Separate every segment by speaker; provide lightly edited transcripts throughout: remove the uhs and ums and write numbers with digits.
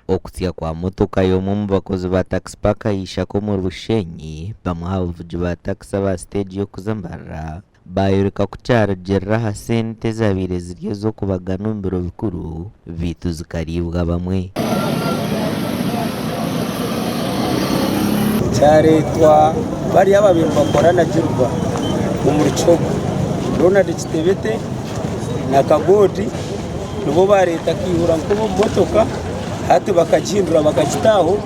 Speaker 1: Okutsya kwa motoka y'omwe omu bakozi ba Taxi Park Ishaka omuri Bushenyi, bamwe aha bavugi ba takisi aba siteegi y'okuza Mbarara bayoreka ku kyarugirira aha sente ezabaire ziri ez'okubagana omu biro bikuru beitu zikariibwa bamwe.
Speaker 2: Kyareetwa bariya ababaire nibakora na Giruba omuri Kihogo, Ronald Kitebete na Kagoodi. Nibo baareeta Kaihura Nkuba omu motoka, hati bakagihindura bakagita aho.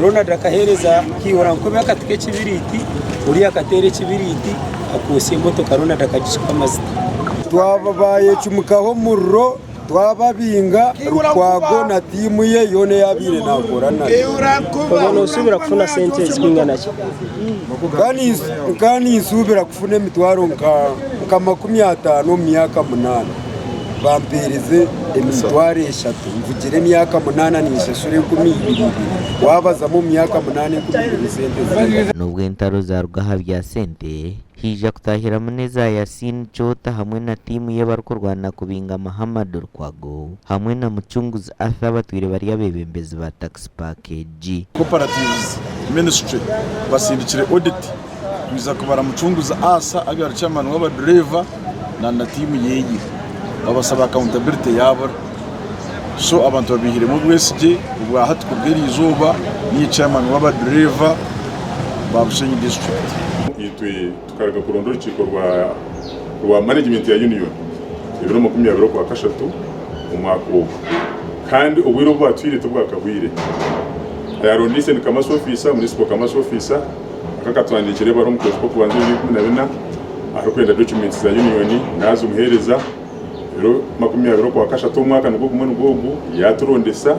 Speaker 2: Ronald akaheereza Kaihura Nkuba akati k'ekibiriiti, oriya akateera ekibiriiti akootsya emotoka Ronald akagishuka amazita.
Speaker 3: Twaba baayecumikaho omuriro twababinga, Lukwago na tiimu ye yoona ei abaire naakora nayo.
Speaker 4: Obwo noosuubira kufuna sente zirikwingana ki?
Speaker 3: Nka ninsuubira kufuna emitwaro nka 50 omu myaka munaana. Bampeereze emitwaro eshatu nvugire emyaka munaana ninshashura 2000 ibiri. Waabazamu omu myaka munaana 2000 sente zingahi?
Speaker 1: N'obu entaro zaaruga aha bya sente, haija kutaahiramu n'eza Yasin Kyota hamwe na tiimu ye barikurwana kubinga Muhammad Lukwago hamwe na Mucunguzi Arthur abatwire bari abeebembezi ba Taxi Park egi.
Speaker 5: Cooperatives Ministry basindikire audit Kwija kubara Mucunguzi Asa abe ari chairman w'aba dureeva na na tiimu yeye. Babasaba accountability yabura. So abantu babihiremu obwesigye obwa hati kuruga eriizooba niiye chairman w'aba dureeva ba Bushenyi district.
Speaker 6: Itwe tukaruga kuronda orukiiko rwa rwa management ya union ebiro 20 Okwakashatu omwaka ogu kandi obwire obu batwire tibwakahwire. Ayarondeise ni Commercial Officer, Municipal Commercial Officer. Aka akatwandiikira ebaruha omu kwezi kw'okubanza 2014 arikwenda documents za union nazimuheereza ebiro 20 Okwakashatu omwaka nigwo gumwe nigwo ogu yaturondesa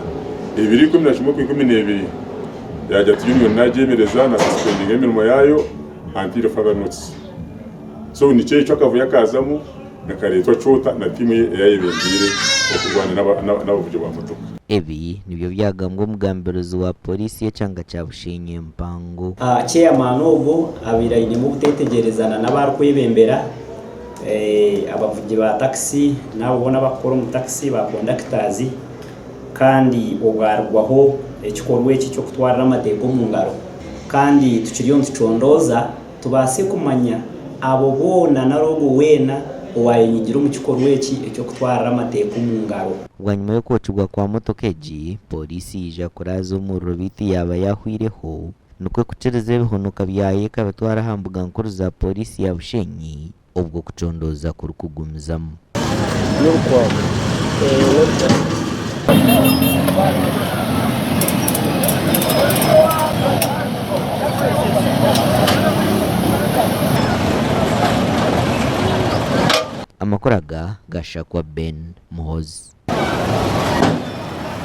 Speaker 6: ebiro 11 Okwikumineebiri yaagira ati union nagyemereza na suspendinga emirimo yaayo until further notice. So nikyo ekyo akavuyo akaazamu nikareetwa Kyota na tiimu ye ei ayebembeire okurwana n'abavugi ba motoka.
Speaker 1: Ebi nibyo byagambwa omugambirizi wa Pooriisi y'ekyanga kya Bushenyi empango.
Speaker 7: Chairman ogwo abaire ainemu obutetegyerezana n'abu arikwebembera, abavugi ba takisi n'abo boona abarikukora omu takisi ba kondakitazi kandi obwarugwaho ekikorwa eki eky'okutwarira amateeka omu ngaro kandi tukiriyo nitucondooza tubaase kumanya abo boona nari ogwo weena owaayenyigira omu kikorwa eki eky'okutwarira amateeka omu ngaro.
Speaker 1: Bwanyima y'okwokibwa kwa motoka egi, pooriisi yaija kuraaza omuriro beitu yaaba yaahweireho nikwo kukiriza ebihonoka byayo ekabitwara aha mbuga nkuru za pooriisi ya Bushenyi obwo okucondooza kurikugumizamu. Amakuru aga gashakwa Ben Muhozi.